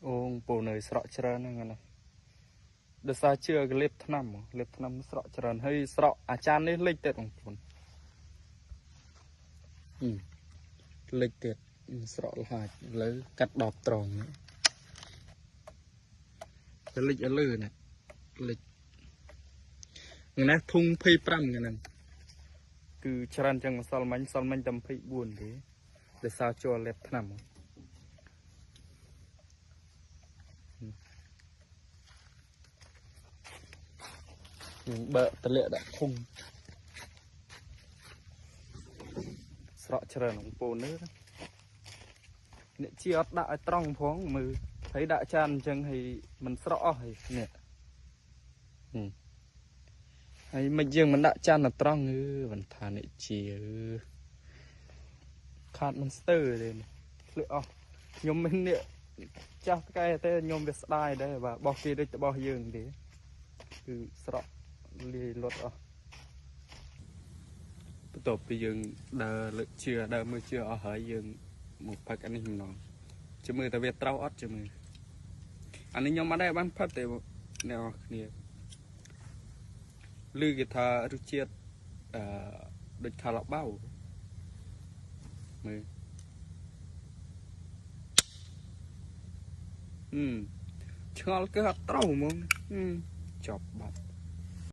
អូងពូនៅស្រក់ច្រើនហ្នឹងណាដោយសារជឿកលេបថ្នាំលេបថ្នាំស្រក់ច្រើនហើយស្រក់អាចារ្យនេះលិចទៀតបងប្អូនលិចទៀតស្រក់លហាចឥឡូវកាត់ដបត្រង់ទៅលិចឲ្យលឺណាលិចថ្ងៃនេះធុង25ថ្ងៃហ្នឹងគឺច្រើនជាងម្សិលមិញម្សិលមិញតែ24ទេដោយសារជាប់លេបថ្នាំយើងបើកតម្លាក់ដាក់ធុងស្រក់ច្រើនបងប្អូននេះអ្នកជាអត់ដាក់ឲ្យត្រង់ផងមើលហើយដាក់ចានអញ្ចឹងហើយមិនស្រក់អស់ហើយនេះហើយមិនយើងមិនដាក់ចានឲ្យត្រង់អឺមិនថាអ្នកជាខាតមិនស្ទើរទេធ្លាក់អស់ខ្ញុំមិនអ្នកចាស់កែទេខ្ញុំវាស្ដាយដែរបាទបោះគេដូចរបស់យើងទេគឺស្រក់លាយលុតអស់បន្ទាប់ពីយើងដើរលើកជឿដើរមើលជឿអស់ហើយយើងមកផឹកអានេះម្ដងជមើលតើវាត្រូវអត់ជមើលអានេះខ្ញុំអត់ដែរបានផឹកទេអ្នកនរគ្នាឮគេថារសជាតិអឺដូចខាឡបៅមើលឆ្ងល់គឺអត់ត្រូវហ្មងចប់បាត់